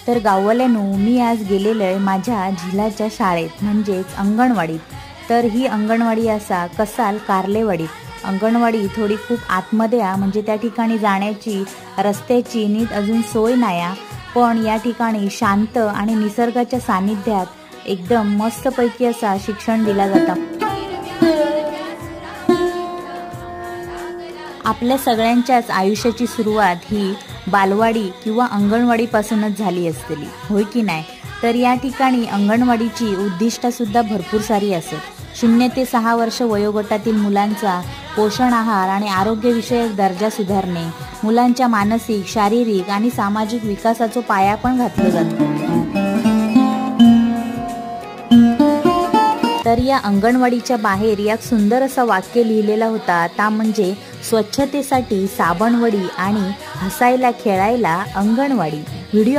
तर गाववाल्यांनो, मी आज गेलेलो आहे माझ्या झिलाच्या शाळेत म्हणजेच अंगणवाडीत। तर ही अंगणवाडी असा कसाल कारलेवाडीत। अंगणवाडी थोडी खूप आतमध्ये आ, म्हणजे त्या ठिकाणी जाण्याची रस्त्याची नीट अजून सोय नाही, पण या ठिकाणी शांत आणि निसर्गाच्या सानिध्यात एकदम मस्तपैकी असा शिक्षण दिला जाता। आपल्या सगळ्यांच्याच आयुष्याची सुरुवात ही बालवाडी किंवा अंगणवाडीपासूनच झाली असतेली, होय की नाही? तर या ठिकाणी अंगणवाडीची उद्दिष्टसुद्धा भरपूर सारी असत। 0 ते 6 वर्ष वयोगटातील मुलांचा पोषण आहार आणि आरोग्यविषयक दर्जा सुधारणे, मुलांच्या मानसिक, शारीरिक आणि सामाजिक विकासाचा पाया पण घातला जातो। तर या अंगणवाडीच्या बाहेर एक सुंदर असा वाक्य लिहिलेला होता, ता म्हणजे स्वच्छतेसाठी साबणवडी आणि हसायला खेळायला अंगणवाडी। व्हिडिओ